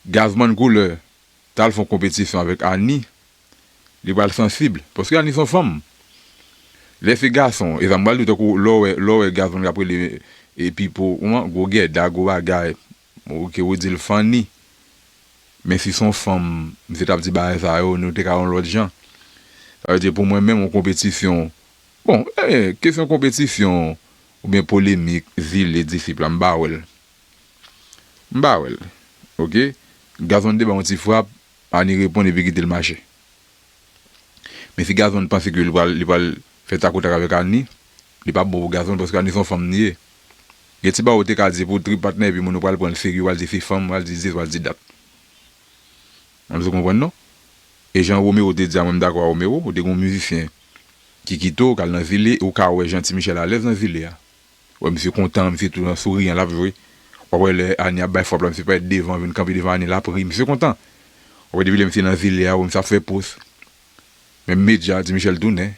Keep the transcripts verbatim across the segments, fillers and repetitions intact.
Gazman Koulè t al fè yon konpetisyon avèk Ani, li pral sansib, paske Ani se yon fanm. Lè se gason, e sa m pral di w, tankou lè w wè, lè w wè Gazman k ap rele e Pipo, kòman, gwo gèda, gwo bagay, ou ke ou di l funny. Men si se yon fanm, misye t ap di bagay sa yo, nou te ka yon lòt jan. Sa vle di, pou mwen menm, yon konpetisyon, bon, eh, kesyon konpetisyon oubyen polemik, zile, disip la, m pa wè l. M pa wè l. Oke? Gazman te ba yon ti frap, Ani reponn epi kite l mache. Men si Gazman panse ke li pral, li pral fè takotak avèk Ani, li p ap bon pou Gazman paske Ani se yon fanm li ye. Gen ti bagay ou te ka di pou trip patnè epi moun ou pral pran l serye, ou pral di se fanm, ou pral di dis, ou pral di dat. Mwen, ou konprann non? E jan Romero te di a, mwen m dakò a Romero, ou te gen yon mizisyen ki kite w, k al nan zile, ou ka wè jan Ti Michel alèz nan zile a. Wè, misye kontan, misye tou souriyan, l ap jwe. W ap wè lè Ani ap bay frap la, misye parèt devan, vin kanpe devan Ani, l ap ri, misye kontan. W ap wè depi lè misye nan zile a, w wè misye ap fè pòs. Menm medya, Ti Michel tounen.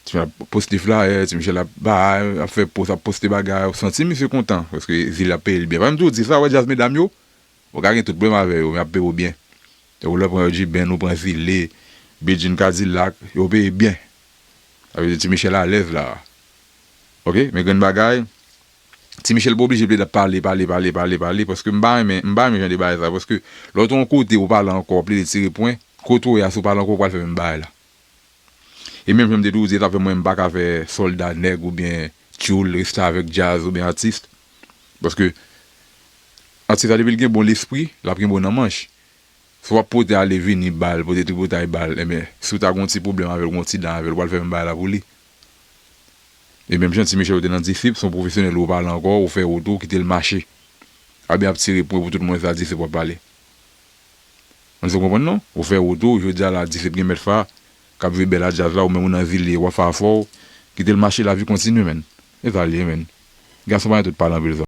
Ti Michel ap poste flayè, Ti Michel ap bay, ap fè pòs, ap poste bagay, w santi misye kontan, paske zile ap peye l byen. Pa menm tou di sa, w wè djaz medam yo, ou ka gen tout pwoblèm avè yo, men y ap peye w byen. Tankou lè w pran G-Ben, ou pran Zile, Bedjine Kadilak, yo peye byen. Sa vle di Ti Michel alèz la. Oke? Men grenn bagay, Ti Michel pa oblije plede ap pale, pale, pale, pale, pale, paske m pa renmen, m pa renmen jan de bagay sa, paske lè w te yon kote, ou pale ankò, w ap plede tire pwen, kote w ye a, si w pale ankò, ou pral fè menm bagay la. E menm jan m te toujou di, sa fè mwen m pa ka fè sòlda nèg oubyen tchoul, restavèk djaz oubyen atis. Paske atis la, depi l gen bon lespri, l ap gen bon nan manch. Si w ap pote ale vini ba l, pote tripotay ba l, enben, si w ta gen yon ti pwoblèm avè l, gen yon ti dan avè l, ou pral fè menm bagay la pou li. E menm jan Ti Michel ou te nan Disip, se yon pwofesyonèl ou pale ankò, ou fè wout ou, kite l mache. Abyen ap tire pwen pou tout mwen sa Disip w ap pale. Mwen se konprann non? Ou fè wout ou, jodi a la Disip gen mèt fa, k ap jwe bèl a djaz la, ou menm ou nan Zile, w ap fè afè w, kite l mache, lavi kontinye, menn. E sa l ye, menn. Gason pa gen tout pale anpil sa.